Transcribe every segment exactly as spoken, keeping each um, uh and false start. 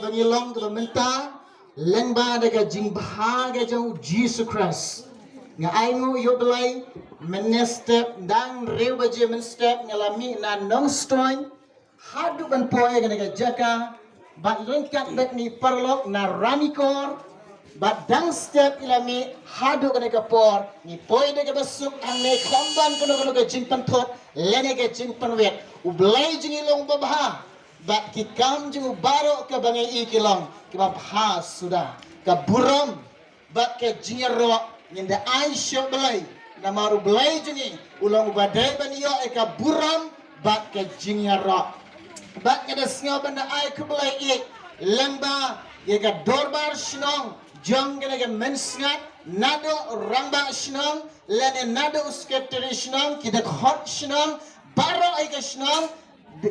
Ngi long kaba mynta lyngba da ka jingbha ka jong u Jisu Khrist. Nga ai nguh ïa u Blei, mynstep dang hynriew baje mynstep nga la mih na Nongstoiñ haduh ban poi kane ka jaka, bad ryngkat bad ngi paralok na Ranikor, bad dang step ngi la mih haduh kane ka por, ngi poi da kaba suk hangne khlem don kano kano ka jingpynthut lane ka jingpynwit. U Blei jong ngi long babha, bad ki kam jong u baroh kaba ngi i ki long kiba bha suda. Ka burom bad ka jingïaroh ngin da ai sha u Blei, namar u Blei jong ngi u long uba dei ban ïoh ïa ka burom bad ka jingïaroh. Bad nga da sngew ban da ai khublei ïa lyngba ïa ka dorbar shnong jong kane ka Mynsngat, naduh rangbah shnong lane naduh u sekretari shnong, ki dkhot shnong, baroh ïa ka shnong,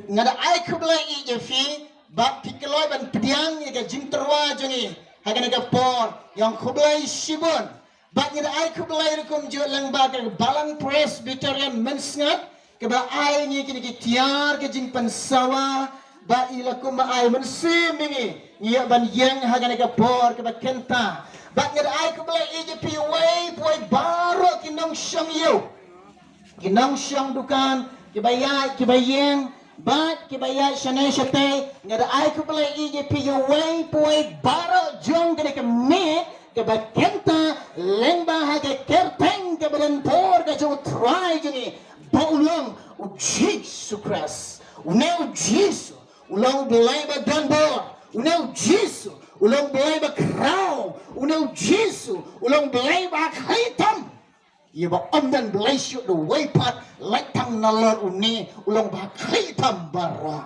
nga da ai khublei ïa phi, bad phi kloi ban pdiang ïa ka jingtyrwa jong ngi ha kane ka por. Ïa khublei shibun. Bad nga da ai khublei ruh kumjuh lyngba ka Balang Presbyterian Mynsngat, kaba ai ngi kine ki tiar ka jingpynsawa, bad i la kumba ai mynsiem ïa ngi, ngi ïa ban ïeng ha kane ka por kaba kynta. Bad nga da ai khublei ïa phi uwei pa uwei baroh ki nongshong ïew, ki nongshong dukan, kiba ïaid kiba ïeng, bad kiba ïaid shane shatei, nga da ai khublei ïa phi uwei pa uwei baroh jong kane ka miet kaba kynta, lyngba ha ka kyrteng kaba donbor ka jong u Trai jong ngi, ba u long u Jisu Khrist. Une u Jisu u long u Blei ba donbor. Une u Jisu u long u Blei ba khraw. Une u Jisu u long u Blei ba khlieh tam. Ïa ba ym don Blei shuh da uwei pat, lait tang nalor une u long ba khlieh tam baroh.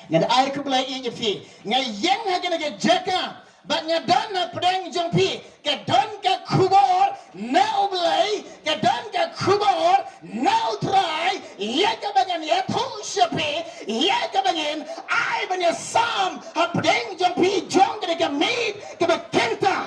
Nga da ai khublei ïa phi. Nga ïeng ha kane ka jaka bad nga don hapdeng jong phi, ka don ka khubor na u Blei, ka don ka khubor na u Trai ïa kaba ngan ïathuh sha phi, ïa kaba ngin ai ban ïasam hapdeng jong phi jong kane ka miet kaba kynta.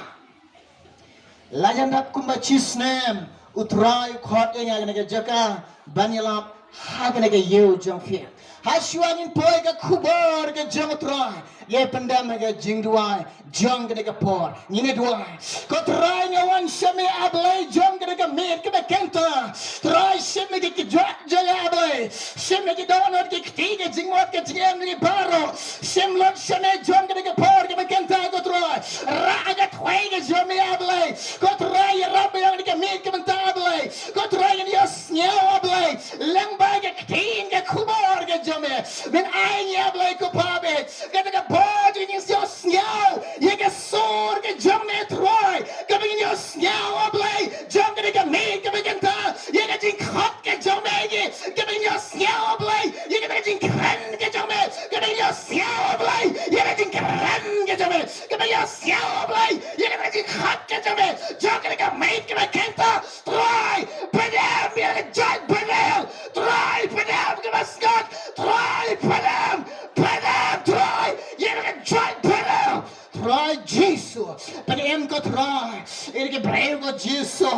La jan dap kumba shi snem u Trai u khot ïa nga ha kane ka jaka ban ïalap ha kane ka ïew jong phi. Ha shuwa ngin poi ka khubor ka jong u Trai, ïa pyndem ha ka jingduwai jong kane ka por. Ngin ïa duwai. Ko Trai, nga wan sha me, A Blei, jong kane ka miet kaba kynta. Trai, shim ïa ki kjat jong nga, A Blei. Shim ïa ki dohnud, ki kti, ki jingmut, ki jingim jong ngi baroh. Shim lut sha me jong kane ka por kaba kynta, ko Trai. Rah ïa ka thwei ka jong me, A Blei. Ko Trai, ïarap ïa kane ka miet ka mynta, A Blei. Ko Trai, ngin ïohsngew, A Blei, lyngba ka ktien ka khubor ka jong me. Men ai ngi, A Blei ko Pa bad kata ka bor jong ngi, ngin ïohsngew ïa ka sur ka jong me, Trai. Kaba ngin ïohsngew, A Blei, jong kane ka miet kaba kynta, ïa ka jingkhot ka jong me, kaba ngin ïohsngew, A Blei, ïa ka jingkren ka jong me, kaba ngin ïohsngew, A Blei, ïa ka jingkren ka jong me, kaba ngin ïohsngew, A Blei, ïa ka jingkhot ka jong me jong kane ka miet kaba kynta. Trai, pyndem ïa ka jaitbynriew. Trai, pyndem kaba sngewsih. Trai, pyndem, pyndem, Trai, ïa ka jaitbynriew. Trai Jisu, pyndem ko Trai ïa ki briew ko Jisu.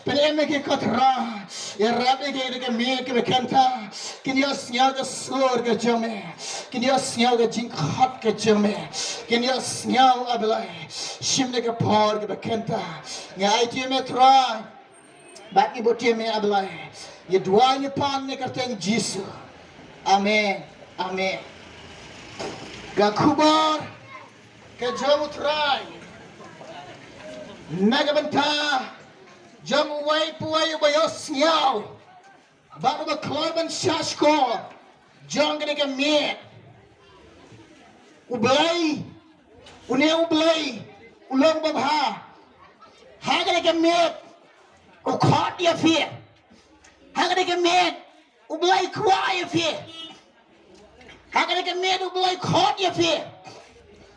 Pyndem ïa ki ko Trai. Ïarap ïa ki ha kane ka miet kaba kynta. Kin ïohsngew ka sur ka jong me. Kin ïohsngew ka jingkhot ka jong me. Kin ïohsngew, A Blei. Shim ïa ka por kaba kynta. Nga aiti ïa me Trai. Bad ngi bud ïa me, A Blei. Ngi duwai ngi pan ha ka kyrteng Jisu. Amen. Amen. Ka khubor ka jong u Trai na ka bynta jong uwei pa uwei uba ïohsngew bad uba kloi ban shahshkor jong kane ka miet. U Blei, une u Blei u long babha. Ha kane ka miet u khot ïa phi. Ha kane ka miet u Blei kwah ïa phi. Ha kane ka miet u Blei khot ïa phi.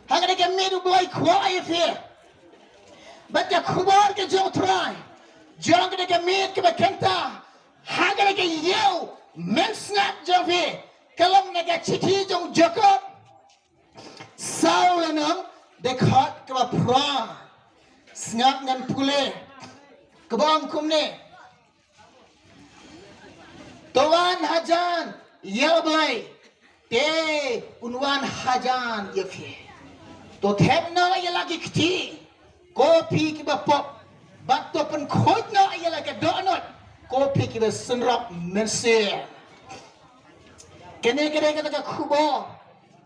Ha kane ka miet u Blei kwah ïa phi. Bad ka khubor ka jong u Trai jong kane ka miet kaba kynta, ha kane ka ïew Mynsngat jong phi, ka long na ka shithi jong u Jakob saw lynnong, dkhot kaba phra. Sngap ngan pule kaba ong kumne. To wan hajan ïa u Blei, te un wan hajan ïa phi. To thep noh ïa la ki kti, ko phi kiba pop, bad to pynkhuid noh ïa la ka dohnud, ko phi kiba synrop mynsiem. Kane ka dei kata ka khubor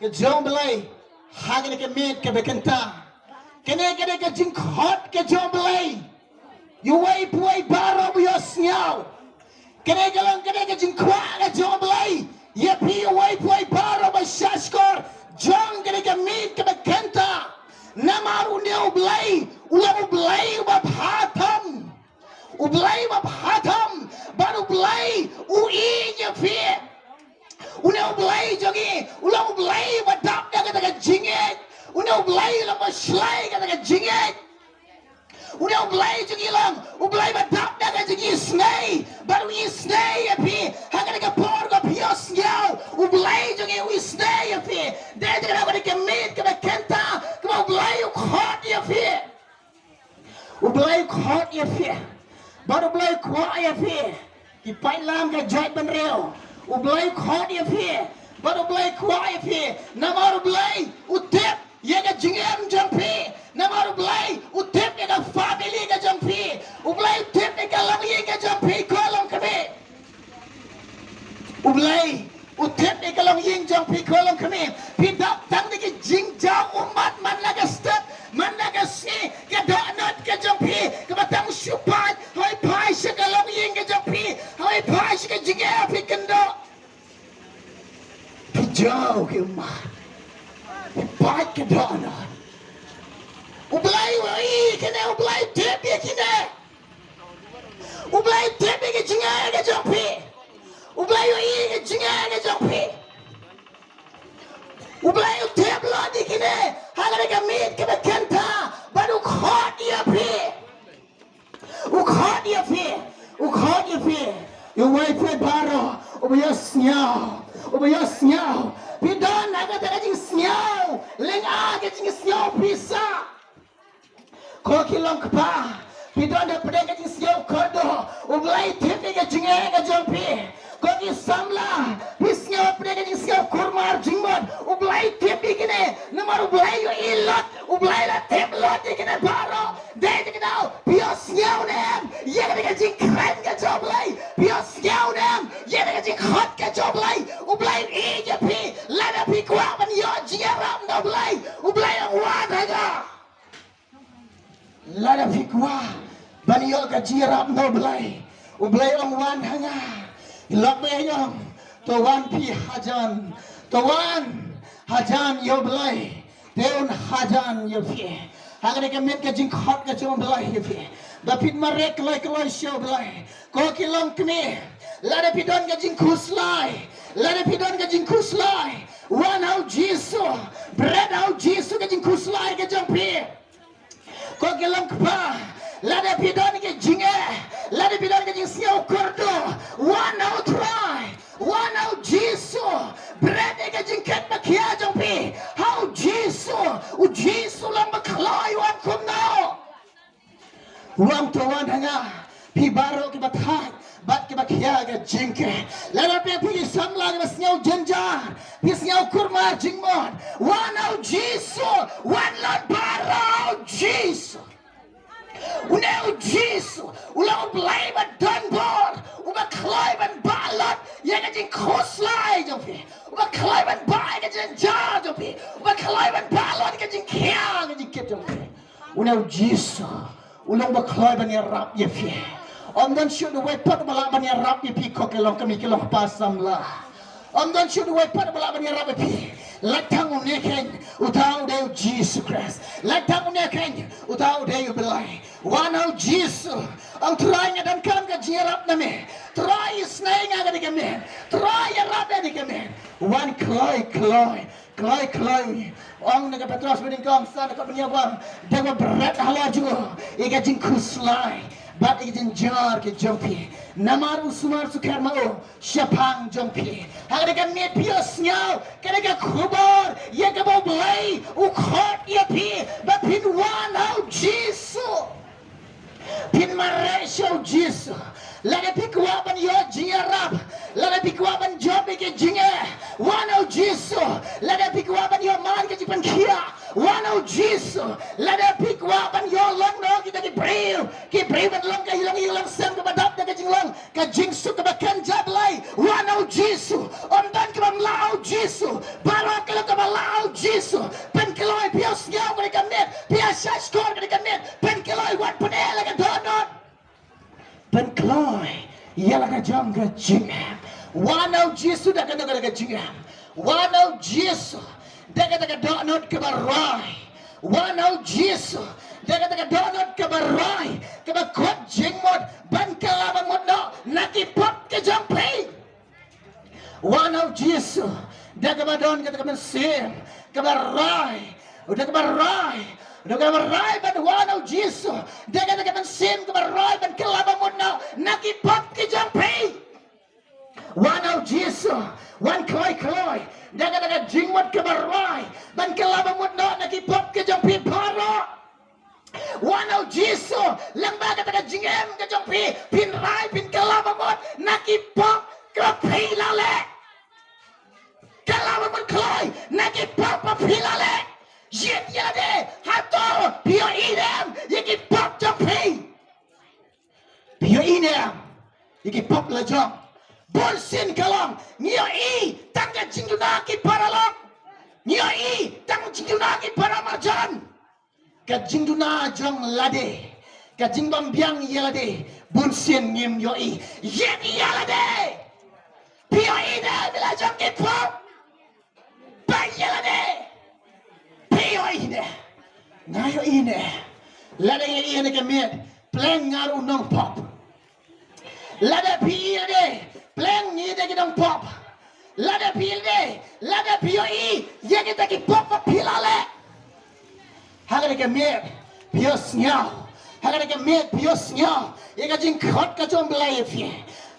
ka jong U Blei ha kane ka miet kaba kynta. Kane ka dei ka jingkhot ka jong U Blei. Ïa uwei pa uwei baroh ba ïohsngew. Kane ka long kane ka jingkwah ka jong U Blei ïa phi uwei pa uwei baroh ba shahshkor jong kane ka miet kaba kynta. Namar une U Blei u long U Blei uba bha tam. U Blei uba bha tam bad U Blei u ïeit ïa phi. Une U Blei jong ngi u long U Blei uba dap da kata ka jingïeit. Une U Blei u long uba shlei kata ka jingïeit. Une U Blei jong ngi u long U Blei uba dap da ka jingisynei bad u isynei ïa phi. Ha kane ka por ko phi ïohsngew, U Blei jong ngi u isynei ïa phi. Dei jong kane ka miet kaba kynta kaba U Blei u khot ïa phi. U Blei u khot ïa phi bad U Blei u kwah ïa phi. Ki paidlang ka jaitbynriew, U Blei u khot ïa phi bad U Blei u kwah ïa phi. Namar U Blei u tip ïa ka jingim jong phi. Namar U Blei u tip ïa ka family ka jong phi. U Blei u tip ïa ka longïing ka jong phi, ko longkmie. U Blei u tip ïa ka longïing jong phi, ko longkmie. Phi dap tang da ki jingjaw ummat man la ka step, man la ka sngi, ka dohnud ka jong phi kaba tang shu pait hawei phai sha ka longïing ka jong phi, hawei phai sha ka jingeh phi kyndoh. Phi jaw ki ummat, phi pait ka dohnud. U Blei u ïohi kine, U Blei u tip ïa kine. U Blei u tip ïa ka jingeh ka jong phi. U Blei u ïohi ïa ka jingeh ka jong phi. U Blei u tip lut ïa kine ha kane ka miet kaba kynta bad u khot ïa phi. U khot ïa phi. U khot ïa phi. Ïa uwei pa uwei baroh uba ïohsngew, uba ïohsngew. Phi don ha kata ka jingsngew lynga, ka jingsngew pisa. Ko ki long kpa, phi don hapdeng ka jingsngew kordor, U Blei u tip ïa ka jingeh ka jong phi. Ko ki samla, phi sngew hapdeng ka jingsngew kulmar jingmut, U Blei u tip ïa kine. Namar U Blei u ïohi lut, U Blei u la tip lut ïa kine baroh. Dei te ka daw phi ïohsngew ne em ïa kane ka jingkren ka jong U Blei? Phi ïohsngew ne em ïa kane ka jingkhot ka jong U Blei? U Blei u ïeit ïa phi. Lada phi kwah ban ïoh jingïarap na U Blei, U Blei u ong, wan ha nga. Lada phi kwah ban ïoh ka jingïarap na U Blei, U Blei u ong, wan ha nga. Lok ba ïa ong, to wan phi hajan, to wan hajan ïa U Blei, te un hajan ïa phi. Ha kane ka miet ka jingkhot ka jong U Blei ïa phi, ba phin mareh kloi kloi sha U Blei. Ko ki longkmie, lada phi don ka jingkhuslai, lada phi don ka jingkhuslai, wan ha U Jisu. Bret ha U Jisu ka jingkhuslai ka jong phi. Ko ki longkpa, lada phi don ka jingeh, lada phi don ka jingsngew kordor, wan ha U Trai, wan ha U Jisu. Bret ïa ka jingkit ba khia jong phi ha U Jisu. U Jisu u long ba kloi, u ong kumno? U ong, to wan ha nga phi baroh kiba thait bad kiba khia ka jingkit. Lada phi, phi ki samla kiba sngew jynjar, phi sngew kulmar jingmut, wan ha U Jisu. Wan lut baroh ha U Jisu. Une U Jisu u long U Blei ba don bor, uba kloi ban bah lut ïa ka jingkhuslai jong phi, uba kloi ban bah ïa ka jynjar jong phi, uba kloi ban bah lut ïa ka jingkhia, ka jingkit jong phi. Une U Jisu u long ba kloi ban ïarap ïa phi. Ym don shuh uwei pat uba lah ban ïarap ïa phi, ko ki longkmie, ki longkpa, samla. Ym don shuh uwei pat uba lah ban ïarap ïa phi. Lait tang une keiñ, uta u dei U Jisu Khrist. Lait tang une keiñ, uta u dei U Blei. Wan ha U Jisu. Ong, Trai, nga donkam ka jingïarap na me. Trai, isynei ïa nga kane ka miet. Trai, ïarap ïa nga kane ka miet. Wan kloi kloi. Kloi kloi. Ong na ka Petros ba nyngkong, sa na ka ba nyngkong, dei ba bret halor jong u ïa ka jingkhuslai bad ïa ka jynjar ka jong phi. Namar u sumar sukher ma u shaphang jong phi. Ha kane ka miet phi ïohsngew kane ka khubor ïa kaba U Blei u khot ïa phi ba phin wan ha U Jisu. Phin mareh sha U Jisu. Lada phi kwah ban ïoh jingïarap, lada phi kwah ban jop ïa ka jingeh, wan ha U Jisu. Lada phi kwah ban ïoh man ka jingpynkhiah, wan ha Jisu, lada phi kwah ban ïoh long noh kita ki briew, ki briew ban long ka ïing long ïing long sem kaba dap da ka jinglong, ka jingsuk kaba kynja Blei. Wan ha U Jisu, ym don kaba mlah ha U Jisu, baroh ka long kaba lah ha U Jisu. Pynkloi, phi ïohsngew kane ka miet, phi ïa shahshkor kane ka miet, pynkloi, wat pyneh la ka dohnud. Pynkloi ïa la ka jong ka jingim. Wan ha U Jisu da kata ka jingim. Wan ha U Jisu da kata ka dohnud kaba roi. Wan ha U Jisu da kata ka dohnud kaba roi, kaba kut jingmut ban kylla ba mut noh na ki pop ki jong phi. Wan ha U Jisu da kaba don kata ka mynsiem kaba roi, da kaba roi, da kaba roi ban wan ha U Jisu da kata ka mynsiem kaba roi ban kylla ba mut noh na ki pop ki jong phi. Wan ha U Jisu, wan kloi kloi da kata ka jingmut kaba roi ban kylla ba mut noh na ki pop ki jong phi baroh. Wan ha U Jisu, lem bad kata ka jingim ka jong phi, phin rai phin kylla ba mut na ki pop kiba phi la leh. Kylla ba mut kloi na ki pop ba phi la leh. Ïeit ïa lade, hato phi ïohi ne em ïa ki pop jong phi? Phi ïohi ne em ïa ki pop la jong? Bunsien ka long ngi ïohi tang ka jingduna ki para lok. Ngi ïohi tang jingduna ki para marjan. Ka jingduna jong lade, ka jingbym biang ïa lade, bunsien ngim ïohi. Ïeit ïa lade. Phi ïohi ne em ïa la jong ki pop? Peit ïa lade. Phi ïohi ne? Nga ïohi ne? Lada ngi ïohi ne ka miet, pleng nga ruh u nongpop. Lada phi ïohi ne, pleng ngi dei ki nongpop. Lada phi ïohi ne, lada phi ïohi ïa kita ki pop ba phi la leh. Ha kane ka miet phi ïohsngew. Ha kane ka miet phi ïohsngew ïa ka jingkhot ka jong U Blei ïa phi.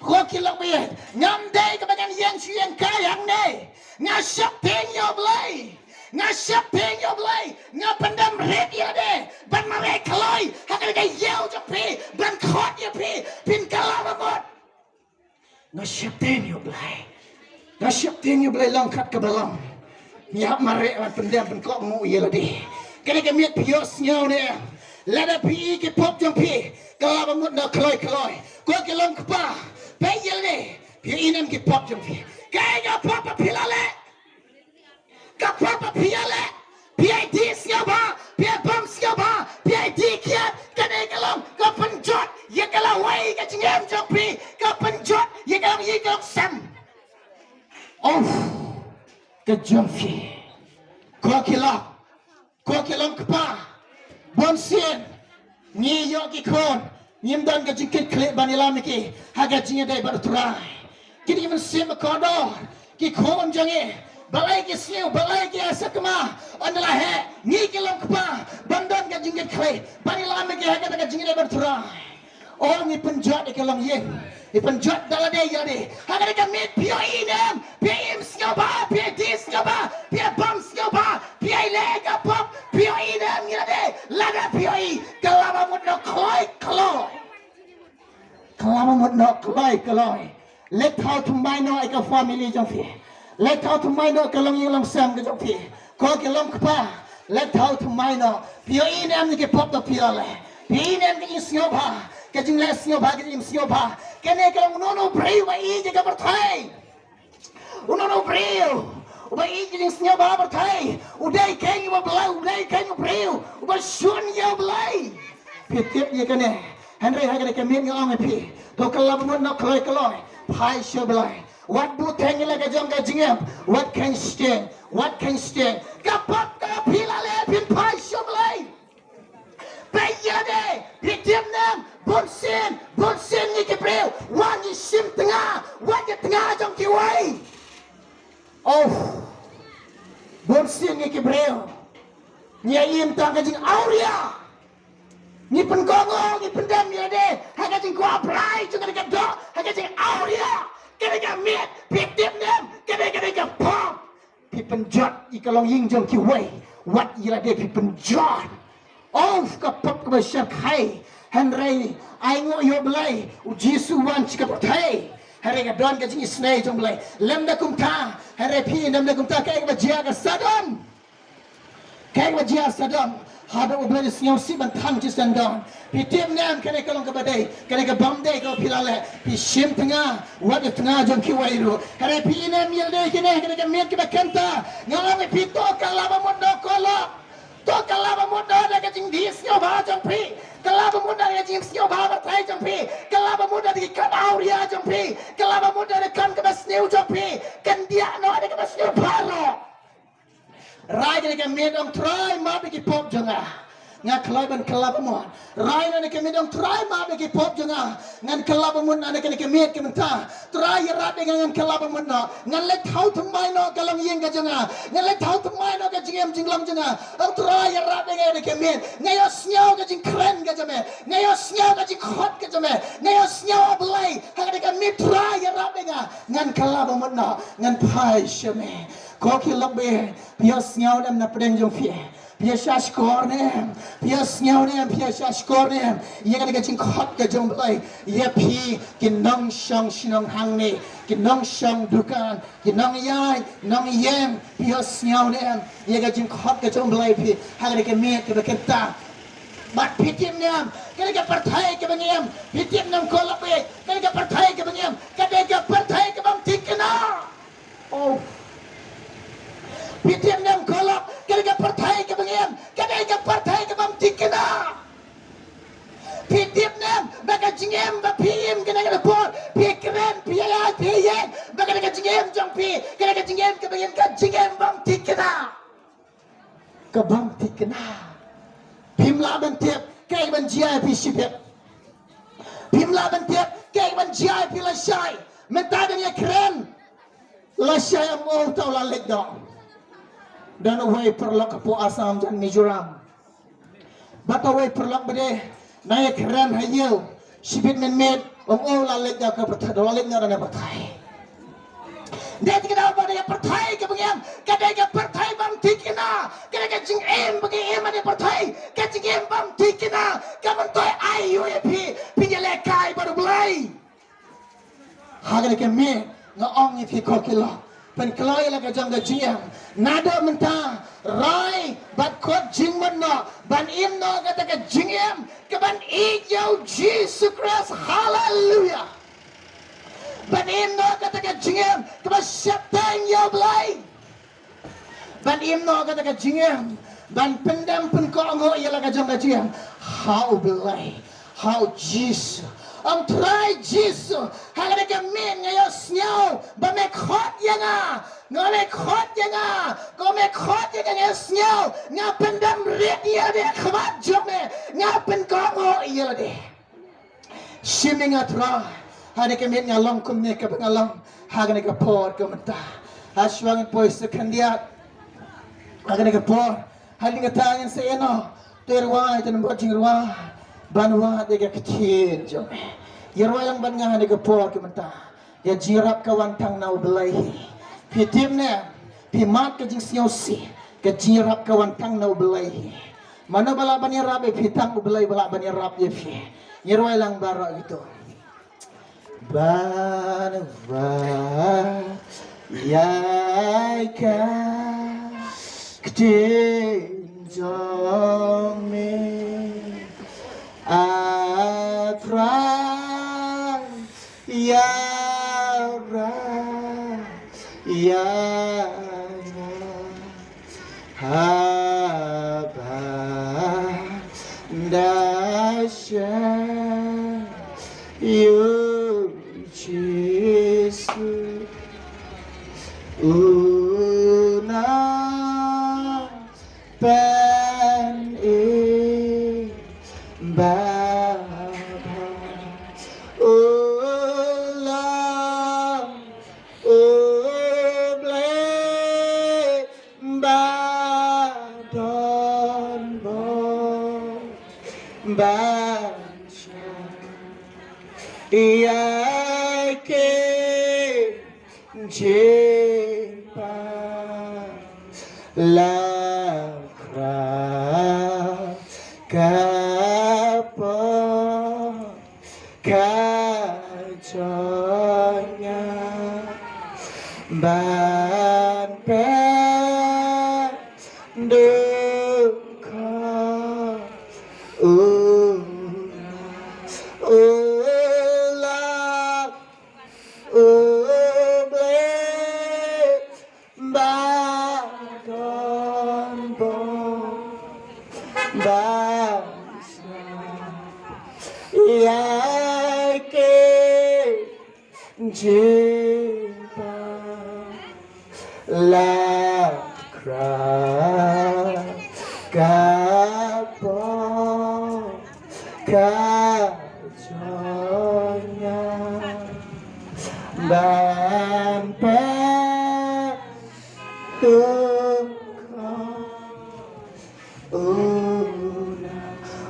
Ko ki lok baieit, ngam dei kaba ngan ïeng shu ïeng kai hangne. Nga sheptieng ïa U Blei. Nga sheptieng ïa U Blei. Nga pyndem rit ïa lade ban mareh kloi ha kane ka ïew jong phi, ban khot ïa phi, phin kylla ba mut. Nga sheptieng ïa U Blei. Nga sheptieng ïa U Blei long kat kaba long. Ngi hap mareh ban pyndem, pynkohnguh ïa lade. Kane ka miet phi ïohsngew ne em? Lada phi ïohi ki pop jong phi, kylla ba mut noh kloi kloi. Ko ki long kpa, peit ïa lade. Phi ïohi ne em ki pop jong phi? Kaei ka pop ba phi la leh? Ka pop ba phi ïa leh, phi ïa dih sngewbha, phi ïa bam sngewbha, phi ïa dih kiad, kane ka long ka pynjot ïa ka lawei ka jingim jong phi, ka pynjot ïa ka long ïing ka long sem. Of, ka jong phi. Ko ki lok, ko ki long kpa, bunsien ngi ïoh ki khun, ngim don ka jingkitkhlieh ban ïalam ïa ki ha ka jingïadei bad U Trai. Ki dei ki mynsiem bakordor ki khun jong ngi. Balei ki sniew, balei ki ïa sakma? Ynda la heh ngi ki long kpa ban don ka jingkitkhlieh ban ïalam ïa ki ha kata ka jingïadei bad U Trai. O, ngi pynjot ïa ka longïing, ngi pynjot da lade ïa lade. Ha kane ka miet phi ïohi ne em? Phi ïa im sngewbha, phi ïa dih sngewbha, phi ïa bam sngewbha, phi ïa leh ka pop, phi ïohi ne em ïa lade? Lada phi ïohi, kylla ba mut noh kloi kloi. Kylla ba mut noh kloi kloi. Leit thaw thymmai noh ïa ka family jong phi. Leit thaw thymmai noh ka longïing longsem ka jong phi. Ko ki long kpa, leit thaw thymmai noh. Phi ïohi ne em ïa ki pop ba phi la leh? Phi ïohi ne em ka jingsngewbha, ka jingleh sngewbha, ka jingim sngewbha? Kane ka long uno uno u briew uba ïeit ïa ka pyrthei. Uno uno u briew uba ïeit ïa ka jingsngewbha pyrthei, u dei kein uba blah, u dei kein u briew uba shun ïa U Blei. Phi tip ïa kane? Hynrei ha kane ka miet nga ong ïa phi, to kylla ba mut noh kloi kloi. Phai sha U Blei. Wat buh theng ïa la ka jong ka jingim. Wat kheiñ shiteng, wat kheiñ shiteng. Ka pop kaba phi la leh, phin phai sha U Blei. Peit ïa lade, phi tip ne em, bunsien, bunsien ngi ki briew, wat ngi shim tnga, wat ngi tnga jong kiwei. Oh, bunsien ngi ki briew, ngi ïa im tang ka jingawria. Ngi pynkohnguh, ngi pyndem ïa lade ha ka jingkwah brai jong kane ka doh, ha ka jingawria. Kane ka miet, phi tip ne em, kane, kane ka pop. Phi pynjot ïa ka longïing jong kiwei, wat ïa lade phi pynjot. Of, ka pop kaba shyrkhei. Hynrei ainguh ïa U Blei, U Jisu u wan sha ka pyrthei. Hynrei ka don ka jingisynei jong U Blei. Lymda kumta, hynrei phi lymda kumta, kaei kaba jia ha ka Sodom? Kaei ba jia Sodom, haduh U Blei u sngewsih ban than shisien don. Phi tip ne em kane ka long kaba dei, kane ka bym dei kaba phi la leh, phi shim tnga, wat ïa tnga jong kiwei ruh. Hynrei phi ïohi ne em ïa lade kine, kane ka miet kaba kynta, nga ong ïa phi to kylla ba mut noh ko lok. To kylla ba mut noh da ka jingdih sngewbha jong phi. Kylla ba mut noh da ka jingsngewbha ba thai jong phi. Kylla ba mut noh da ki kam awria jong phi. Kylla ba mut noh da ka kam kaba sniew jong phi. Kyndiah noh da kaba sniew baroh. Rai kane ka miet ong Trai map ïa ki pop jong nga. Nga kloi ban kylla ba mut. Rai kane ka miet ong Trai map ïa ki pop jong nga. Ngan kylla ba mut na kane ka miet ka mynta. Trai ïarap ïa nga ngan kylla ba mut noh. Ngan leit thaw thymmai noh ka longïing ka jong nga. Ngan leit thaw thymmai noh ka jingim jinglong jong nga. Ong Trai ïarap ïa nga kane ka miet. Nga ïohsngew ka jingkren ka jong me. Nga ïohsngew ka jingkhot ka jong me. Nga ïohsngew A Blei. Ha kane ka miet Trai ïarap ïa nga. Ngan kylla ba mut noh. Ngan phai sha me. Ko ki lok baieit, phi ïohsngew ne em na pdeng jong phi? Phi ïa shahshkor ne em? Phi ïohsngew ne em? Phi ïa shahshkor ne em ïa kane ka jingkhot ka jong U Blei ïa phi ki nongshong shnong hangne, ki nongshong dukan, ki nongïaid nongïeng? Phi ïohsngew ne em ïa ka jingkhot ka jong U Blei phi ha kane ka miet kaba kynta? Bad phi tip ne em kane ka pyrthei kaba ngi im? Phi tip ne em ko lok baieit, kane ka pyrthei kaba ngi im ka dei ka pyrthei ka bym thikna. Oh. Phi tip ne em ko lok, kane ka pyrthei kaba ngi im ka dei ka pyrthei ka bym thikna. Phi tip ne em ba ka jingim ba phi im kane ka por, phi kren, phi ïaid, phi ïeng, ba kane ka jingim jong phi, kane ka jingim kaba ngi im ka jingim bym thikna. Ka bym thikna. Phim lah ban tip kaei ban jia ïa phi shibit. Phim lah ban tip kaei ban jia ïa phi lashai. Mynta dang ïa kren, lashai ym ong uta u la leit noh. Don uwei u paralok hapoh Assam jan Mizoram. Bad uwei u paralok ba dei nang ïa kren ha ïew, shibit mynmiet ong u la leit noh ka pyrthei, u la leit noh na pyrthei. Dei te ka daw ba dei ka pyrthei kaba ngi im ka dei ka pyrthei bym thikna. Ka dei ka jingim ba ngi im ha kane ka pyrthei ka jingim bym thikna. Ka myntoi aiu ïa phi, phin ïalehkai bad U Blei? Ha kane ka miet nga ong ïa phi ko ki lok, pynkloi ïa la ka jong ka jingim. Naduh mynta rai bad khot jingmut noh ban im noh kata ka jingim kaban ïeit ïa U Jisu Khrist. Haleluia. Ban im noh kata ka jingim kaba sheptieng ïa U Blei. Ban im noh kata ka jingim ban pyndem pynkohnguh ïa la ka jong ka jingim ha U Blei, ha U Jisu. Ong Trai Jisu, ha kane ka miet nga ïohsngew ba me khot ïa nga. Nga, me khot ïa nga. Ko me khot ïa nga, nga ïohsngew nga pyndem rit ïa lade ha khmat jong me, nga pynkohnguh ïa lade. Shim ïa nga Trai. Ha kane ka miet nga long kumne kaba nga long ha kane ka por ka mynta. Hashwa ngin poi sa khyndiat ha kane ka por, ha kane kata ngin sa ïeh noh, to ïa rwai, to ïa rwai jingrwai ban wad ïa ka ktien jong me. Ïa rwai lang bad nga ha kane ka por ka mynta. Ka jingïarap ka wan tang na U Blei hi. Phi tip ne, phi mad ka jingsngewsih, ka jingïarap ka wan tang na U Blei hi. Mano ba lah ban ïarap ïa phi? Tang U Blei ba lah ban ïarap ïa phi. Ngi rwai lang baroh kito. Ban wad ïa ka ktien jong me, A Trai. Ïa rai ïa nga haba da sha ïa U Jisu. U na pynïaid bha u long U Blei ba don bor ban shah ïa ki jingpang. La khraw ka por ka jong nga ban pynduh Ba ïa ki jingpang la kra ka pong ka jong nga ban pynduh.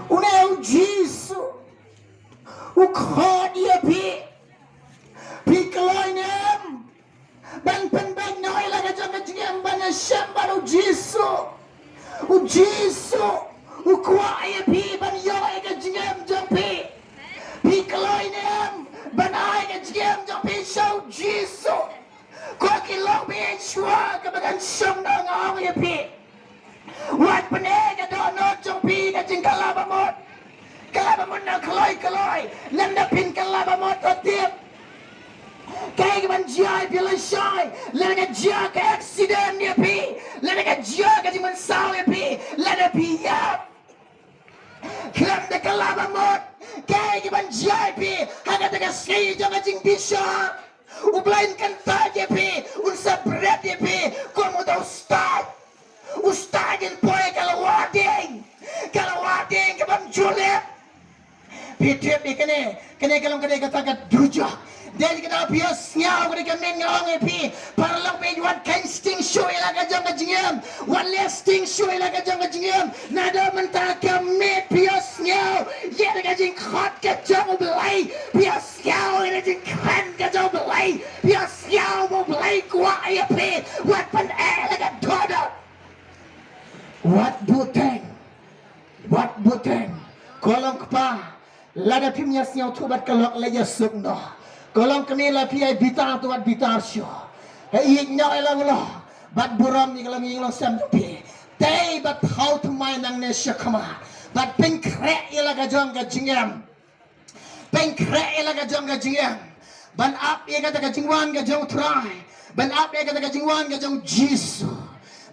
Une U Jisu u khot ïa phi. Phi kloi ne em ban pynbeit noh ïa la ka jong ka jingim ban ïashem bad U Jisu? U Jisu u kwah ïa phi ban ïoh ïa ka jingim jong phi. Phi kloi ne em ban ai ka jingim jong phi sha U Jisu? Ko ki long phi shuwa kaba kan shong noh, nga ong ïa phi. Wat pyneh ka dohnud jong phi ka jingkylla bamut. Kylla bamut na kloi kloi, lada phin kylla bamut to tip. Kaei kaban jia ïa phi lashai, lada ka jia ka accident ïa phi, lada ka jia ka jingmynsaw ïa phi, lada phi ïap. Khlem da kylla bamut, kaei kaban jia ïa phi ha kata ka sngi jong ka jingbishar? U Blei un kyntait ïa phi, un sa bret ïa phi kum uta u stad. U stad un poi ha ka lawar dieng, ka lawar dieng kabym ju lip. Phi tip ïa kane, kane ka long kane kata ka dujok. Dei kata phi ïohsngew kane ka miet, nga ong ïa phi, paralok, phi wat kheiñ sting shuh ïa la ka jong ka jingim. Wat leh sting shuh ïa la ka jong ka jingim. Naduh mynta ka miet phi ïohsngew ïa ka jingkhot ka jong U Blei. Phi ïohsngew ïa ka jingkren ka jong U Blei. Phi ïohsngew ba U Blei u kwah ïa phi. Wat pyneh la ka dohnud. Wat buhteng. Wat buhteng. Ko long kpa, lada phim ïa sngewthuh bad ka lok, leit ïasuk noh. Ko long kmie, lada phi ai bitar to wat bitar shuh. Hei ïeit noh ïa la u lok bad burom ïa ka long ïing long sem jong phi. Tei bad thaw thymmai nangne shakhmat bad pynkhreh ïa la ka jong ka jingim. Pynkhreh ïa la ka jong ka jingim. Ban ap ïa kata ka jingwan ka jong U Trai. Ban ap ïa kata ka jingwan ka jong U Jisu.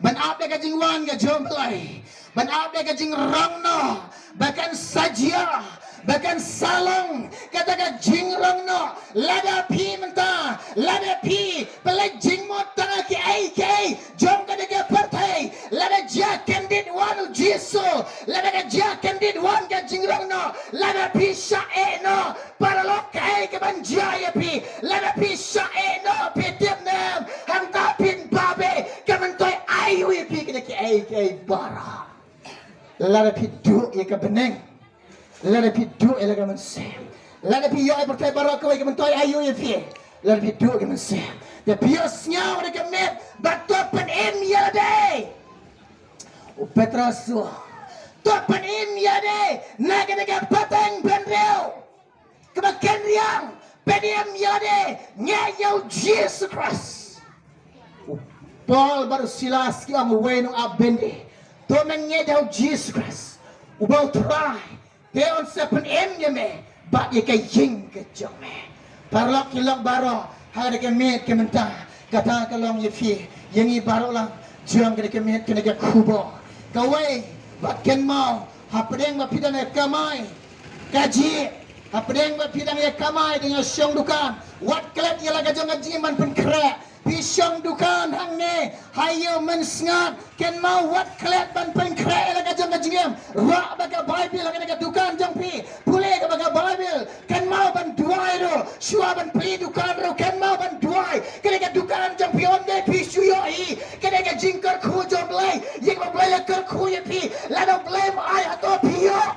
Ban ap ïa ka jingwan ka jong U Blei. Ban ap ïa ka jingrong noh ba kan sa jia, ba kan sa long kata ka jingrong noh. Lada phi mynta, lada phi pynleit jingmut tang ha kiei kiei jong kane ka pyrthei, lada jia kyndit wan U Jisu, lada ka jia kyndit wan ka jingrong noh, lada phi shah eh noh, paralok, kaei kaban jia ïa phi? Lada phi shah eh noh, phi tip ne em, hangta phin babe. Ka myntoi aïu ïa phi kine kiei kiei baroh? Lada phi duh ïa ka bneng, lada phi duh ïa la ka mynsiem, lada phi ïoh ïa pyrthei baroh kawei, ka myntoi aïu ïa phi? Lada phi duh ïa ka mynsiem. Te phi ïohsngew ïa ka miet, bad to pynim ïa lade. U Petros u ong, to pynim ïa lade na kane ka pateng bynriew kaba kynriang. Pynim ïa lade, ngeit ïa U Jisu Khrist. U Paul bad u Silas ki ong, uwei na u ap byndi, to men ngeit ïa U Jisu Khrist uba U Trai, te un sa pynim ïa me bad ïa ka ïing ka jong me. Paralok, ki long baroh ha kane ka miet ka mynta, kata ka long ïa phi, ïa ngi baroh lang jong kane ka miet, kane ka khubor. Kawei, wat kynmaw, hapdeng ba phi dang ïa kamai ka jingim, hapdeng ba phi dang ïa kamai, dang ïa shong dukan, wat klet ïa la ka jong ka jingim ban pynkhreh. Phi shong dukan hangne ha Ïew Mynsngat, kynmaw, wat klet ban pynkhreh ïa la ka jong ka jingim. Rah bad ka Baibl ha kane ka dukan jong phi, pule bad ka Baibl. Kynmaw ban duwai ruh shuwa ban plie dukan ruh. Kynmaw ban duwai. Kane ka dukan jong phi, ym dei phi shu ïohi, kane ka jingkyrkhu jong U Blei. Ïa kaba U Blei u la kyrkhu ïa phi, lada U Blei um ai, hato phi ïoh?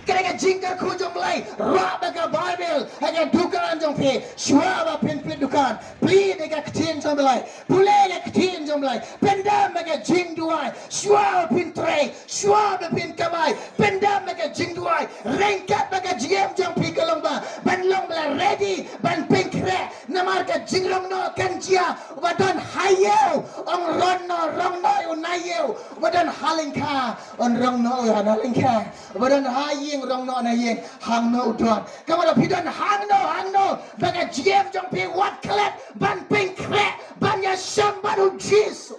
Kane ka jingkyrkhu jong U Blei, rah bad ka Baibl ha ka dukan jong phi. Shuwa ba phin plie dukan, plie da ka ktien jong U Blei, pule da ka ktien jong U Blei, pyndem da ka jingduwai. Shuwa ba phin trei, shuwa ba phin kamai, pyndem da ka jingduwai. Ryngkat bad ka jingim jong phi ka long ba ban long ba la ready ban pynkhreh. Namar ka jingrong noh kan jia, uba don ha ïew un rong noh, rong noh u na ïew, uba don ha lyngkha un rong noh u na lyngkha, uba don ha ïing rong noh na ïing, hangno u don. Kumta phi don hangno hangno, ba ka jingim jong phi wat klet ban pynkhreh, ban ïashem bad U Jisu.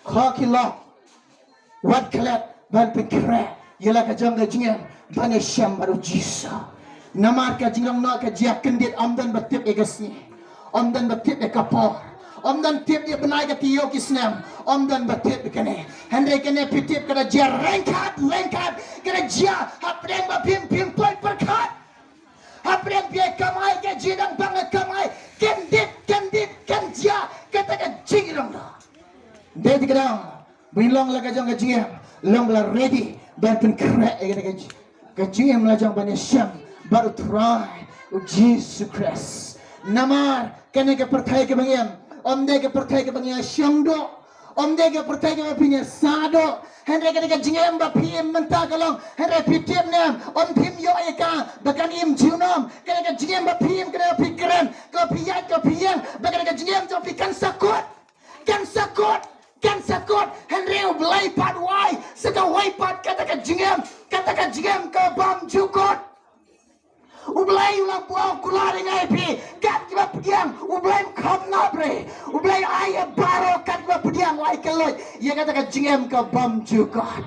Ko ki long, Wat klet ban pynkhreh ïa la ka jong ka jingim ban ïashem bad u Jisu. Namar ka jinglong noh ka jia kyndit, ym don ba tip ïa ka sngi, ym don ba tip ïa ka por, ym don tip ïa bnai ka taïew ki snem, ym don ba tip ïa kane. Hynrei kane phi tip ka da jia ryngkat ryngkat, ka da jia hapdeng ba phim phim poi pyrkhat. Hapdeng phi kamai ka jingdang bang kamai, kyndit kyndit kan jia kata ka jinglong noh. Dei te ka dang ba ngi long la ka jong ka jingim, long ba la ready ban pynkhreh ïa kata ka ji-, ka jingim la jong ban ïashem bad u Trai u Jisu Khrist. Namar kane ka pyrthei kaba ngi im, ym dei ka pyrthei kaba ngi ïashong duh, ym dei ka pyrthei kaba phi ïasah duh. Hynrei kane ka jingim ba phi im mynta ka long, hynrei phi tip ne em, ym phim ïoh ïa ka ba kan im junom. Kane ka jingim ba phi im, kane ba phi kren, ka phi ïaid, ka phi ïeng, ba kane ka jingim jong phi kan sa kut. Kan sa kut, kan sa kut. Hynrei U Blei pat u ai sa kawei pat kata ka jingim, kata ka jingim ka bym ju kut. U Blei u la buh kular ïa ngi phi kat kiba pdiang. U Blei um kham nap re. U Blei ai ïa baroh kat kiba pdiang, u ai kylluid ïa kata ka jingim ka bym ju kut.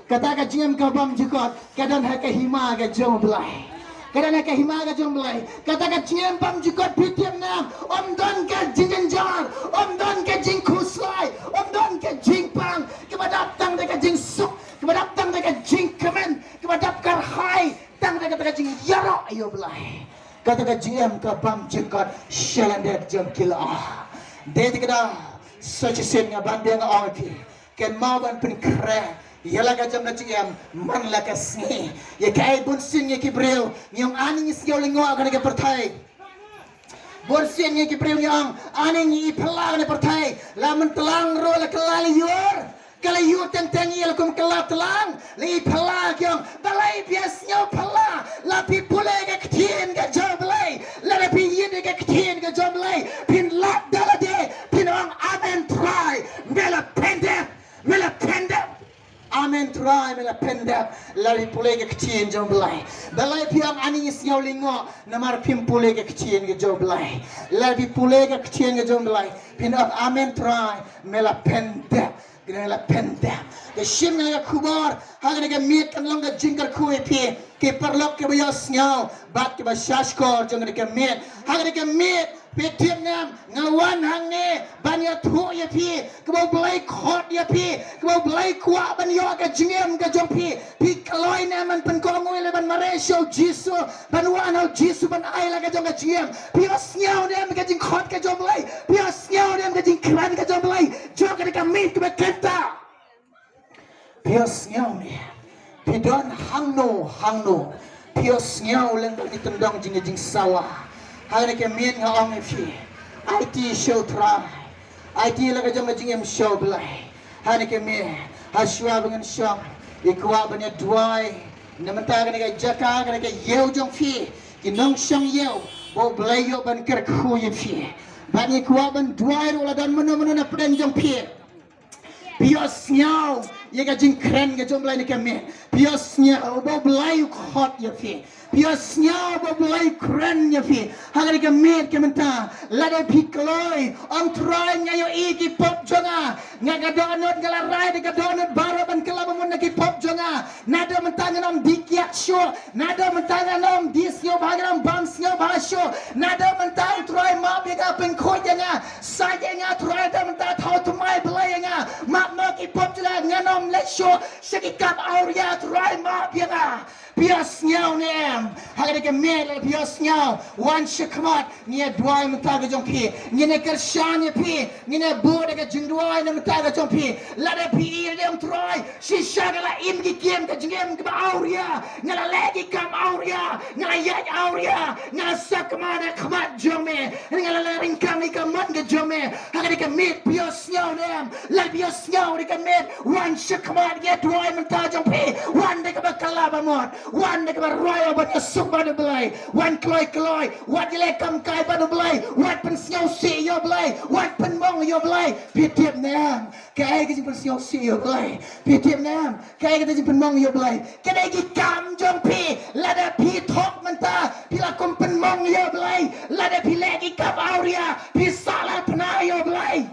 Kata ka jingim ka bym ju kut ka don ha ka hima ka jong U Blei. Ka don ha ka hima ka jong U Blei. Kata ka jingim bym ju kut, phi tip ne em, ym don ka jingjynjar, ym don ka jingkhuslai, ym don ka jingpang, kaba dap tang da ka jingsuk, kaba dap tang da ka jingkmen, kaba dap kyrhai tang da kata ka jingïaroh ïa U Blei. Kata ka jingim ka bym ju kut sha lyndet jong ki lyoh. Dei te ka dang sa shisien nga ban biang nga ong ïa phi, kynmaw ban pynkhreh ïa la ka jong ka jingim man la ka sngi. Ïa kaei, bunsien ngi ki briew ngi ong ani ngi sngew lyngngoh kane ka pyrthei. Bunsien ngi ki briew ngi ong ani ngi phylla kane ka pyrthei. La myntlang ruh la kylla la ïur, ka la ïur teng teng ïa la kum kylla tlang. La i phylla ki ong, balei phi ïa sngew phylla? La phi pule ka ktien ka jong U Blei, lada phi ïeit ïa ka ktien ka jong U Blei, phin lap da lade, phin ong amen Trai, me la pyndep, me la pyndep. Amen Trai, me la pyndep. Lada phi pule ka ktien jong U Blei. Balei phi ong ani ngi sngew lyngngoh? Namar phim pule ka ktien ka jong U Blei. Lada phi pule ka ktien ka jong U Blei, phin ong amen Trai, me la pyndep. Kane la pyndep. Te shim kane ka khubor ha kane ka miet, kan long ka jingkyrkhu ïa phi ki paralok kiba ïohsngew bad kiba shahshkor jong kane ka miet. Ha kane ka miet, phi tip ne em, nga wan hangne ban ïathuh ïa phi kaba U Blei khot ïa phi, kaba U Blei kwah ban ïoh ka jingim ka jong phi. Phi kloi ne em ban pynkohnguh lane ban mareh sha u Jisu, ban wan ha u Jisu ban ai la ka jong ka jingim? Phi ïohsngew ne em ka jingkhot ka jong U Blei? Phi ïohsngew ne em ka jingkren ka jong U Blei jong kane ka miet kaba kynta? Phi ïohsngew ne em? Phi don hangno hangno? Phi ïohsngew lem bad ki tyndong jong ka jingsawa? Ha kane ka miet nga ong ïa phi, aiti sha u Trai. Aiti la ka jong ka jingim sha U Blei. Ha kane ka miet, ha shuwa ba ngin shong, i kwah ban ïa duwai na mynta kane ka jaka, kane ka ïew jong phi, ki nongshong ïew, ba U Blei ïoh ban kyrkhu ïa phi. Bad i kwah ban duwai ruh la don mano mano na pdeng jong phi. Phi ïohsngew ïa ka jingkren ka jong U Blei ne ka miet? Phi ïohsngew ba U Blei u khot ïa phi? Phi ïohsngew ba U Blei u kren ïa phi ha kane ka miet ka mynta? Lada phi kloi, ong Trai, nga ïohi ki pop jong nga. Nga ka dohnud, nga la rai da ka dohnud baroh ban kylla bamut na ki pop jong nga. Naduh mynta ngan ym dih kiad shuh. Naduh mynta ngan ym dih sngewbha, ngan ym bam sngewbha shuh. Naduh mynta Trai map ïa nga, pynkhuid ïa nga. Sait ïa nga Trai, naduh mynta thaw thymmai Blei ïa nga. Map noh ki pop jong nga, ngan ym leit shuh sha ki kam awria, Trai map ïa nga. Phi ïohsngew ne em? Ha kane ka miet lada phi ïohsngew, wan shakhmat. Ngi ïa duwai mynta ka jong phi. Ngin ïa kyrshan ïa phi. Ngin ïa buh da ka jingduwai na mynta ka jong phi. Lada phi ïohi ne em, Trai, shisha nga la im ki kem ka jingim kaba awria, nga la leh ki kam awria, nga la ïaid awria, nga la sakma na khmat jong me, nga la leh ryngkang ïa ka mon ka jong me. Ha kane ka miet phi ïohsngew ne em? Lada phi ïohsngew ha kane ka miet, wan shakhmat, ngi ïa duwai mynta jong phi. Wan da kaba kylla bamut. Wan da kaba roi ban ïasuk bad U Blei. Wan kloi kloi. Wat ïaleh kam kai bad U Blei. Wat pynsngewsih ïa U Blei. Wat pynmong ïa U Blei. Phi tip ne em kaei ka jingpynsngewsih ïa U Blei? Phi tip ne em kaei ka jingpynmong ïa U Blei? Ka dei ki kam jong phi. Lada phi thok mynta, phi la kum pynmong ïa U Blei. Lada phi leh ki kam awria, phi sahlad pynah ïa U Blei.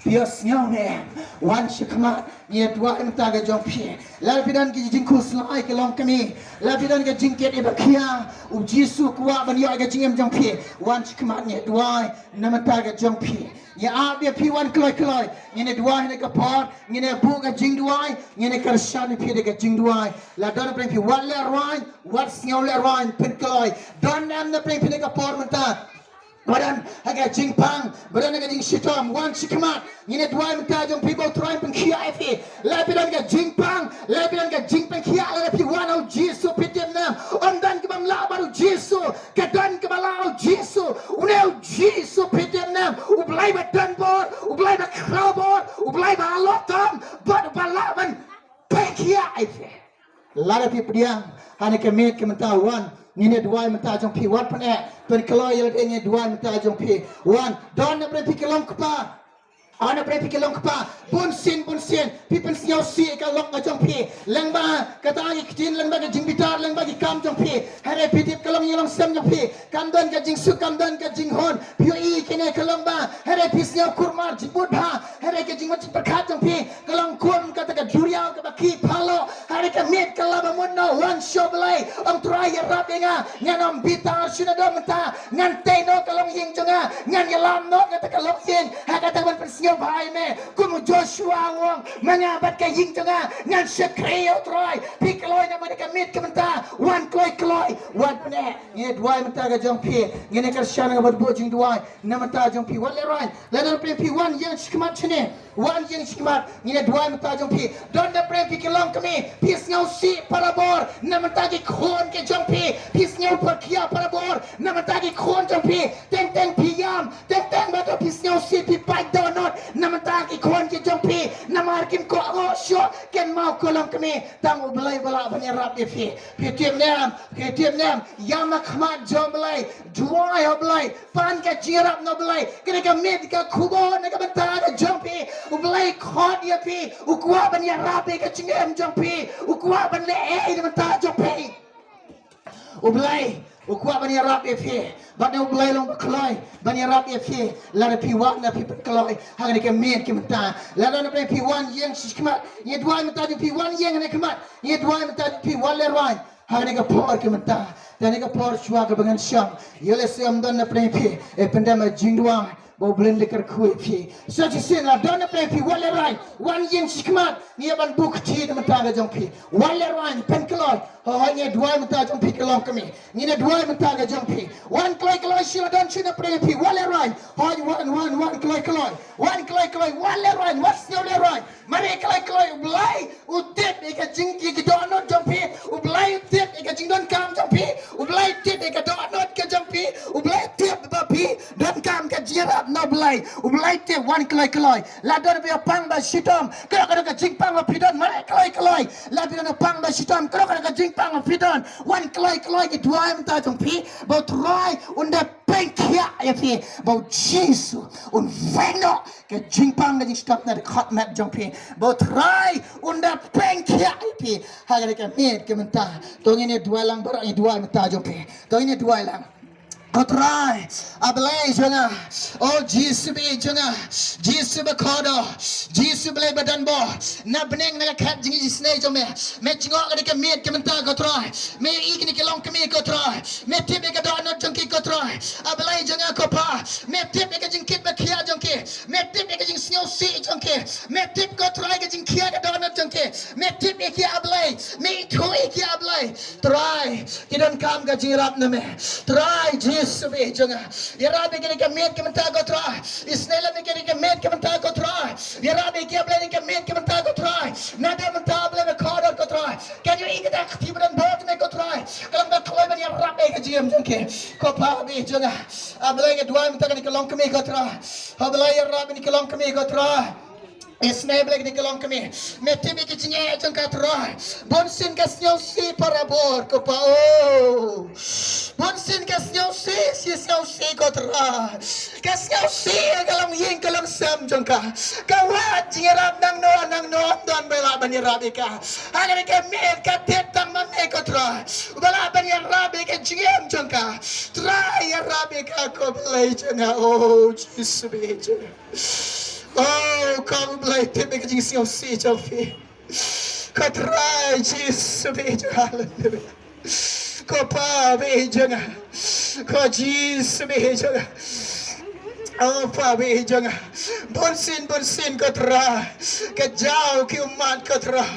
Phi Ïohsngew ne em? Wan sha khmat, ngi duwai mynta ka jong phi. Lada phi don ka jingkhuslai ka longkmie, lada phi don ka jingkit ïa ba khia, U Jisu u kwah ban ïoh ïa ka jingim jong phi. Wan sha khmat, ngi duwai na mynta ka jong phi. Ngi ap ïa phi, wan kloi kloi. Ngin duwai ha kane ka por, ngin buh ka jingduwai, ngin kyrshan ïa phi da ka jingduwai. Lada don napdeng phi, wat lehraiñ, wat sngew lehraiñ, pynkloi. Don em napdeng phi ha kane ka por mynta? Ba don ha ka jingpang, ba don ha ka jingshitom, wan sha khmat. Ngin duwai mynta jong phi ba U Trai un pynkhiah ïa phi. Lada phi don ka jingpang, lada phi don ka jingpynkhiah, lada phi wan ha U Jisu, phi tip ne em? Ym don kaba ym lah bad U Jisu. Ka don kaba lah ha U Jisu. Une U Jisu, phi tip ne em? U Blei ba don bor, U Blei ba khraw bor, U Blei ba halor tam, bad uba lah ban pynkhiah ïa phi. Lada phi pdiang ha kane ka miet ka mynta, wan. Ngin duwai mynta jong phi, wat pyneh, pynkloi ïa lade, ngin duwai mynta jong phi. Wan, don napdeng phi ki longkpa. Don napdeng phi ki longkpa. Bunsien, bunsien phi pynsngewsih ïa ka lok ka jong phi. Lyngba kata ki ktien, lyngba ka jingbitar, lyngba ki kam jong phi. Hynrei phi tip ka longïing longsem jong phi kam don ka jingsuk, kam don ka jinghun. Phi ïohi kine ki longkpa. Hynrei phi sngew kulmar, jingmut bha. Hynrei ka jingmut jingpyrkhat jong phi ka long kum kata ka duriaw kaba khih phaloh. Hynrei ka miet ka la ba mut noh, wan sha U Blei. Ong Trai, ïarap ïa nga. Ngan ym bitar shuh naduh mynta. Ngan tei noh ka longïing jong nga. Ngan ïalam noh kata ka longïing ha kata ban pynsngewbha ïa me. Kum u Joshua u ong, ma nga bad ka ïing jong nga ngan shakri ïa U Trai. Phi kloi namar ka miet ka mynta, wan kloi kloi, wan pyneh. Ngi duwai mynta ka jong phi, ngin kyrshan ïa nga bad buh jingduwai na mynta jong phi, wat lehraiñ. Lada don napdeng phi, wan ïeng sha khmat shane. Wan ïeng sha khmat, ngin duwai mynta jong phi. Don napdeng phi ki longkmie, phi sngewsih parabor na mynta ki khun ki jong phi. Phi sngew pyrkhia parabor na mynta ki khun jong phi. Teng teng phi ïam, teng teng ba to phi sngewsih, phi pait dohnud na mynta ki khun ki jong phi. Namar kim kohnguh shuh, kynmaw ko longkmie, tang U Blei ba lah ban ïarap ïa phi. Phi tip ne em? Phi tip ne em? Ïam ha khmat jong U Blei. Duwai ha U Blei, pan ka jingïarap na U Blei. Kane ka miet ka khubor na ka bynta ka jong phi. U Blei khot ïa phi, u kwah ban ïarap ïa ka jingim jong phi, u kwah ban leh ei na ka bynta jong phi. U Blei u kwah ban ïarap ïa phi. Bad U Blei long ba kloi ban ïarap ïa phi lada phi wan, lada phi pynkloi ha kane ka miet ka mynta. Lada napdeng phi, wan ïeng sha khmat. Ngi duwai mynta jong phi, wan ïeng ha khmat. Ngi duwai mynta jong phi, wat lehraiñ. Ha kane ka por ka mynta, ha kane ka por shuwa kaba ngan shong, ïoh lehse ym don napdeng phi, eh, pyndem ha jingduwai ba U Blei un da kyrkhu ïa phi. Sa shisien lada don napdeng phi, wat lehraiñ, wan ïeng sha khmat. Ngi ïa ban buh kti na bynta ka jong phi. Wat lehraiñ, pynkloi. Hooid, ngi duwai mynta jong phi ki longkmie. Ngi duwai mynta ka jong phi. Wan kloi kloi, shisha lada don shuh napdeng phi, wat lehraiñ. Hooid, wan, wan, wan kloi kloi. Wan kloi kloi, wat lehraiñ, wat sngew lehraiñ. Mareh kloi kloi, U Blei u tip ïa ka jing, ïa ka dohnud jong phi. U Blei u tip ïa ka jingdonkam jong phi. U Blei u tip ïa ka dohnud ka jong phi. U Blei u tip ba phi donkam ka jingïarap na U Blei. U Blei u tip. Wan kloi kloi. Lada don ba pang ba shitom, ka, ka, ka jingpang ba phi don, mareh kloi kloi. Lada don pang ba shitom, ka, ka, ka jingpang ba phi don, wan kloi kloi. Ngi duwai mynta jong phi ba U Trai un da pynkhiah ïa phi, ba U Jisu un weng noh ka jingpang ka jingshitom na ka dkhot met jong phi, ba U Trai un da pynkhiah ïa phi ha kane ka miet ka mynta. To ngin ïa duwai lang baroh, ngi duwai mynta jong phi. To ngin ïa duwai lang. Ko Trai, A Blei jong nga. O Jisu baieit jong nga. Jisu bakordor. Jisu Blei badonbor. Na bneng na ka khat jingisynei jong me, me jngoh kane ka miet ka mynta ko Trai. Me ïohi kine ki longkmie ko Trai. Me tip ïa ka dohnud jong ki ko Trai. A Blei jong nga ko Pa, me tip ïa ka jingkit bakhiah jong ki. Me tip ïa ka jingsngewsih jong ki. Me tip ko Trai ka jingkhiah ka dohnud jong ki. Me tip ïa ki A Blei. Me ithuh ïa ki A Blei. Trai, ki donkam ka jingïarap na me. Trai Jisu baieit jong nga. Ïarap ïa kane ka miet ka mynta ko Trai. Isynei lem ïa kane ka miet ka mynta ko Trai. Ïarap ïa ki A Blei kane ka miet ka mynta ko Trai. Naduh mynta A Blei me kordor ko Trai. Kan ïohi kata ka kti badonbor jong me ko Trai. Ka long ba kloi ban ïarap ïa ka jingim jong ki. Ko Pa baieit jong nga. A Blei nga duwai mynta kane ka longkmie ko Trai. A Blei ïarap ïa kane ka longkmie ko Trai. Isynei Blei kane ka longkmie. Me tip ïa ka jingeh jong ka Trai. Bunsien ka sngewsih parabor ko Pa o. Bunsien ka sngewsih, sngewsih ko Trai. Ka sngewsih ïa ka longïing ka longsem jong ka. Ka wad jingïarap nangno nangno, ym don ba lah ban ïarap ïa ka. Ha kane ka miet ka tip tang ma me ko Trai, uba lah ban ïarap ïa ka jingim jong ka. Trai ïarap ïa ka ko Blei jong nga. O Jisu baieit jong nga. Oh, kong Blei, tip ïa ka jingsngewsih jong phi. Ko Trai Jisu, bad jong nga, haleluya. Ko Pa, bad jong nga. Ko Jisu, bad jong nga. Oh Pa, bad jong nga. Bunsien, bunsien, ko Trai, ka jaw ki ummat, ko Trai.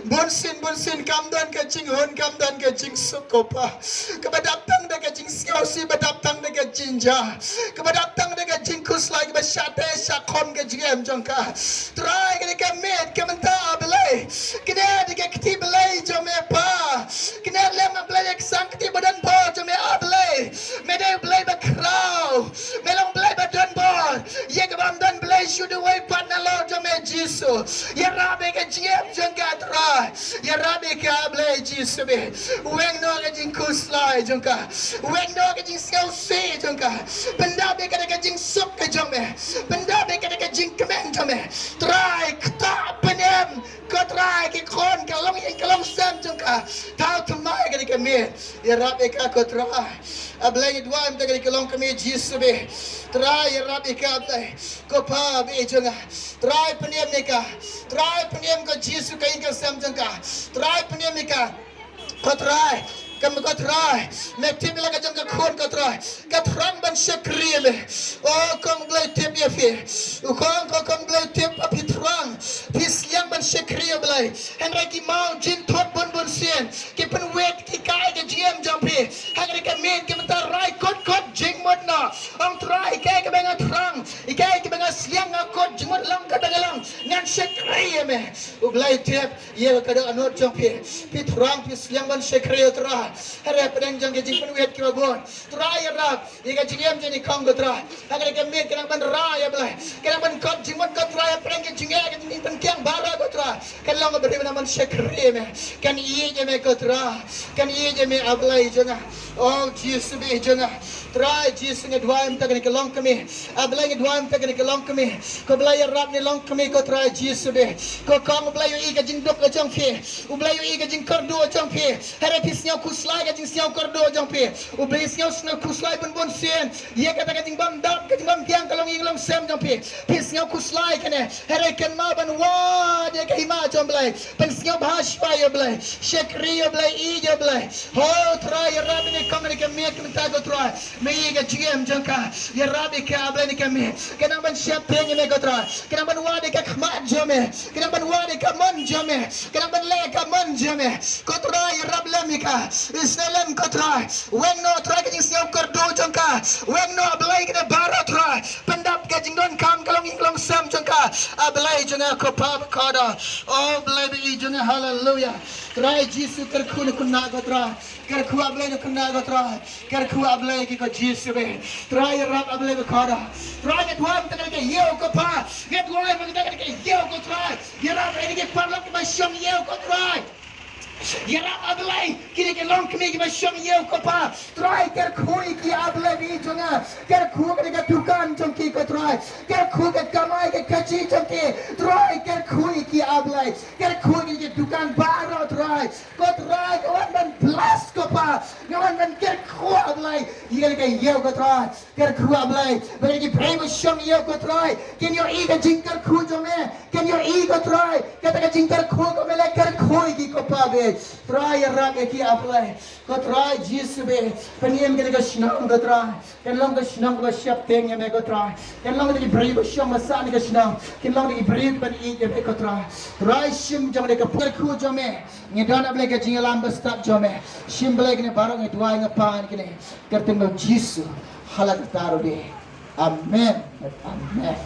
Bunsien, bunsien, kam don ka jinghun, kam don ka jingsuk, ko Pa. Kaba dap tang da ka jingsngewsih, ba dap tang da ka jingjia, kaba dap tang da ka jingkhuslai, kaba shah teh shah khum ka jingim jong ka. Trai, kane ka miet ka mynta, A Blei, kane dei ka kti Blei jong me, Pa. Kane lem, A Blei, ïa ka sangkti ba donbor jong me, A Blei. Me dei Blei ba khraw. Me long Blei ba donbor. Ïa kaba ym don Blei shuh duwai pat nalor jong me, Jisu. Ïarap ïa ka jingim jong ka, Trai. Ïarap ïa ka, Blei Jisu, bad weng noh ka jingkhuslai jong ka. Weng noh ka jingsngewsih jong ka. Pyndap ïa ka da ka jingsuk ka jong me. Pyndap ïa ka da ka jingkmen jong me. Trai, ktah pynim, ko Trai, ki khun, ka longïing ka longsem jong ka. Thaw thymmai ïa ka da ka miet. Ïarap ïa ka, ko Trai. A Blei, ngi duwai mynta ka da ka longkmie, Jisu, bad Trai, ïarap ïa ka, Blei. Ko Pa, bad jong nga. Trai, pynim ïa ka. Trai, pynim, ko Jisu, ka ïing ka sem jong ka. Trai, pynim ïa ka. Ko Trai, kam, ko Trai, me tip ïa la ka jong ka khun, ko Trai. Ka thrang ban shakri ïa me. Oh, kong Blei, tip ïa phi. U kong, ko kong Blei, tip ba phi thrang. Phi sliang ban shakri, A Blei. Hynrei ki maw jingthut bun bun sien ki pynwit, ki kai ka jingim jong phi. Ha kane ka miet ka mynta, rai kut kut jingmut noh. Ong Trai, ïa kaei kaba nga thrang, ïa kaei kaba nga sliang, nga kut jingmut, long kaba nga long, ngan shakri ïa me. U Blei tip ïa ka dohnud jong phi. Phi thrang, phi sliang ban shakri, ko Trai. Hynrei hapdeng jong ki jingpynwit kiba bun, Trai, ïarap ïa ka jingim jong i kong, ko Trai. Ha kane ka miet ka nang ban rai, A Blei, ka nang ban kut jingmut, ko Trai, hapdeng ka jingeh, ka jingpynkiang baroh, ko Trai. Kan long ka briew ba nang ban shakri ïa me. Kan ïeit ïa me, ko Trai. Kan ïeit ïa me, A Blei jong nga. Oh Jisu, bad jong nga. Trai Jisu, nga duwai mynta kane ka longkmie. A Blei, nga duwai mynta kane ka longkmie. Ko Blei, ïarap ïa ne longkmie, ko Trai Jisu, bad ko kong, U Blei, u ïohi ka jingduk ka jong phi. U Blei, u ïohi ka jingkyrduh jong phi. Hynrei phi sngew khuslai ka jingsngew kyrduh jong phi. U Blei, sngew, sngew khuslai bun bun sien ïa kata ka jingbymdap, ka jingbymbiang ka longïing longsem jong phi. Phi sngew khuslai kane. Hynrei kynmaw ban wad ïa ka hima jong U Blei. Pynsngewbha shuwa ïa U Blei. Shakri ïa U Blei, ïeit ïa U Blei. Ho Trai, ïarap ïa ne kong, ïa ne ka miet ka mynta, ko Trai. Me ïohi ka jingim jong ka. Ïarap ïa ka, A Blei, ne ka miet. Ka nang ban sheptieng ïa me, ko Trai. Ka nang ban wad ïa ka khmat jong me. Ka nang ban wad ïa ka mon jong me. Ka nang ban leh ïa ka mon jong me. Ko Trai, ïarap lem ïa ka. Isynei lem, ko Trai. Weng noh, Trai, ka jingsngew kyrduh jong ka. Weng noh, A Blei, kane baroh, Trai. Pyndap ka jingdonkam ka longïing longsem jong ka. A Blei jong nga, ko Pa bakordor. Oh Blei, bad ïeit jong nga, haleluya. Trai Jisu, kyrkhu na khynnah, ko Trai. Kyrkhu, A Blei, na khynnah, ko Trai. Kyrkhu, A Blei, ki, ko Jisu, bad Trai, ïarap, A Blei bakordor. Trai, nga duwai mynta kane ka ïew, ko Pa. Nga duwai mynta kane ka ïew, ko Trai. Ïarap ïa ki paralok kiba shong ïew, ko Trai. Ïarap, A Blei, kine ki longkmie kiba shong ïew, ko Pa. Trai, kyrkhu ïa ki, A Blei, bad ïeit jong nga. Kyrkhu kane ka dukan jong ki, ko Trai. Kyrkhu ka kamai ka kajih jong ki. Trai, kyrkhu ïa ki, A Blei. Kyrkhu ïa ki dukan baroh, Trai. Ko Trai, nga wan ban bless, ko Pa. Nga wan ban kyrkhu, A Blei, ïa kane ka ïew, ko Trai. Kyrkhu, A Blei, ba kine ki briew ba shong ïew, ko Trai, kin ïohi ka jingkyrkhu jong me. Kin ïohi, ko Trai, kata ka jingkyrkhu kaba me la kyrkhu ïa ki, ko Pa, bad Trai, ïarap ïa ki, A Blei. Ko Trai Jisu, bad pynim kane ka shnong, ko Trai. Kan long ka shnong kaba sheptieng ïa me, ko Trai. Kan long kata ki briew ba shong ba sah ha kane ka shnong kin long kata ki briew kiban ïeit ïa me, ko Trai. Trai, shim jong kane ka kyrkhu jong me. Ngi don, A Blei, ka jingïalam ba stad jong me. Shim, Blei, kine baroh ngi duwai, ngi pan kine ha ka kyrteng U Jisu. Ha la ka kyrteng ruh. Amen. Amen.